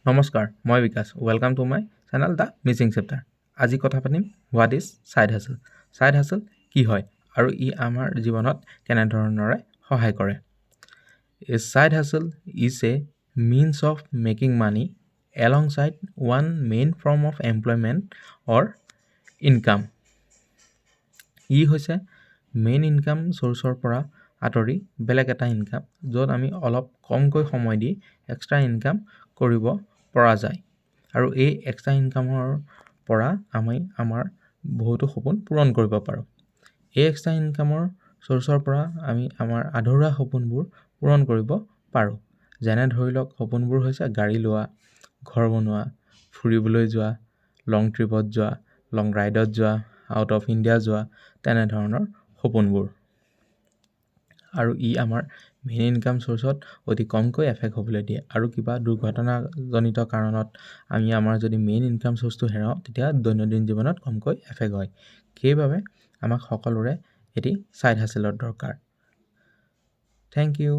নমস্কাৰ, মই বিকাশ। Welcome to my channel, The Missing Chapter. আজি কথা পাতিম, what is side hustle? Side hustle কি হয় আৰু ই আমাৰ জীৱনত কেনেধৰণেৰে সহায় কৰে? A side hustle is a means of making money alongside one main form of employment or income. ই হৈছে মেইন ইনকাম চ'ৰ্চৰ পৰা আঁতৰি বেলেগ এটা ইনকাম, য'ত আমি অলপ কমকৈ সময় দি এক্সট্ৰা ইনকাম কৰিব পৰা যায় আৰু এই এক্সট্ৰা ইনকামৰ পৰা আমি আমাৰ বহুতো সপোন পূৰণ কৰিব পাৰোঁ। এই এক্সট্ৰা ইনকামৰ চ'ৰ্চৰ পৰা আমি আমাৰ আধৰুৱা সপোনবোৰ পূৰণ কৰিব পাৰোঁ। যেনে ধৰি লওক, সপোনবোৰ হৈছে গাড়ী লোৱা, ঘৰ বনোৱা, ফুৰিবলৈ যোৱা, লং ট্ৰিপত যোৱা, লং ৰাইডত যোৱা, আউট অফ ইণ্ডিয়া যোৱা, তেনেধৰণৰ সপোনবোৰ। আৰু ই আমাৰ মেইন ইনকাম চ'ৰ্চত অতি কমকৈ এফেক্ট হ'বলৈ দিয়ে আৰু কিবা দুৰ্ঘটনাজনিত কাৰণত আমি আমাৰ যদি মেইন ইনকাম চ'ৰ্চটো হেৰাওঁ, তেতিয়া দৈনন্দিন জীৱনত কমকৈ এফেক্ট হয়। সেইবাবে আমাক সকলোৰে এটি ছাইড হাচেলৰ দৰকাৰ। Thank you.